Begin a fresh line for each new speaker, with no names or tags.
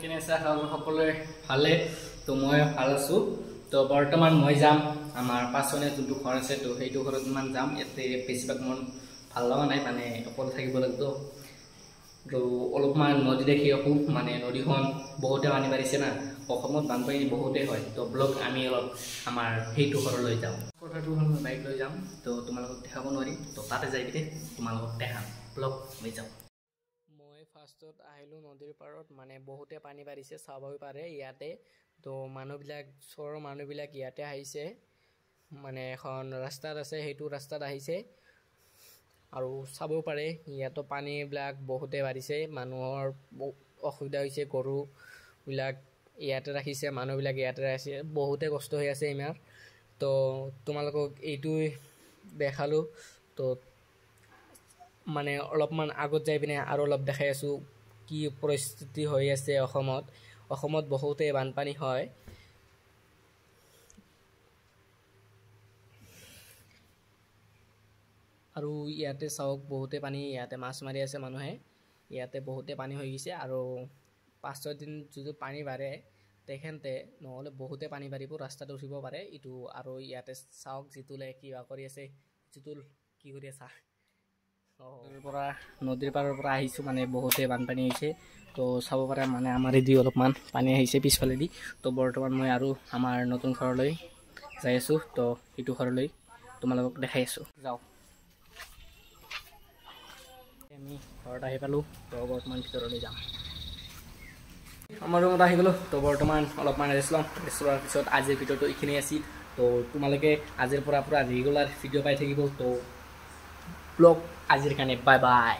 কেনে আছে সকলোৱে ভালে। তো মই ভাল আছোঁ। তো বৰ্তমান মই যাম আমাৰ পাছনে যোনটো ঘৰ আছে, তো সেইটো ঘৰত ইমান যাম। ইয়াতে বেছিভাগ মন ভাল লগা নাই, মানে অকলে থাকিব লাগিব। তো অলপমান নদী দেখি আহোঁ, মানে নদীখন বহুতে পানী বাঢ়িছে না, অসমত বানপানী বহুতেই হয়। তো ব্লগ আমি অলপ আমাৰ সেইটো ঘৰলৈ যাওঁ। কথাটো হ'ল মই বাইক লৈ যাম, তো তোমালোকক দেখাব নোৱাৰিম। তো তাতে যাই পিনে তোমালোকক দেখাম, ব্লগ লৈ যাওঁ। মই ফাৰ্ষ্টত আহিলোঁ নদীৰ পাৰত, মানে বহুতে পানী বাঢ়িছে চাব পাৰে ইয়াতে। তো মানুহবিলাক, চহৰৰ মানুহবিলাক ইয়াতে আহিছে, মানে এখন ৰাস্তাত আছে, সেইটো ৰাস্তাত আহিছে আৰু চাব পাৰে ইয়াতো পানীবিলাক বহুতে বাঢ়িছে, মানুহৰ অসুবিধা হৈছে, গৰুবিলাক ইয়াতে ৰাখিছে, মানুহবিলাক ইয়াতে ৰাখিছে, বহুতে কষ্ট হৈ আছে ইমান। তো তোমালোকক এইটোৱে দেখালোঁ। তো মানে অলপমান আগত যাই পিনে আৰু অলপ দেখাই আছোঁ কি পৰিস্থিতি হৈ আছে অসমত। অসমত বহুতে বানপানী হয়। আৰু ইয়াতে চাওক বহুতে পানী, ইয়াতে মাছ মাৰি আছে মানুহে, ইয়াতে বহুতে পানী হৈ গৈছে। আৰু 5-6 দিন যদি পানী বাঢ়ে তেখেতে নহ'লে বহুতে পানী বাঢ়িব, ৰাস্তাত উঠিব পাৰে এইটো। আৰু ইয়াতে চাওক জিতুলে কিবা কৰি আছে। জিতুল কি কৰি আছা? পৰা নদীৰ পাৰৰ পৰা আহিছোঁ, মানে বহুতে বানপানী হৈছে। তো চাব পাৰে মানে আমাৰ এদি অলপমান পানী আহিছে পিছফালেদি। তো বৰ্তমান মই আৰু আমাৰ নতুন ঘৰলৈ যাই আছোঁ। তো সেইটো ঘৰলৈ তোমালোকক দেখাই আছোঁ, যাওঁ। আমি ঘৰত আহি পালোঁ। তো বৰ্তমান ভিতৰলৈ যাম। আমাৰ ৰুমত আহি গ'লোঁ। তো বৰ্তমান অলপমান ৰেষ্ট ল'ম। ৰেষ্ট লোৱাৰ পিছত আজিৰ ভিডিঅ'টো এইখিনি আছিল। তো তোমালোকে আজিৰ পৰা পূৰা ৰেগুলাৰ ভিডিঅ' পাই থাকিব। তো ব্লগ আজিৰ কাৰণে বাই বাই।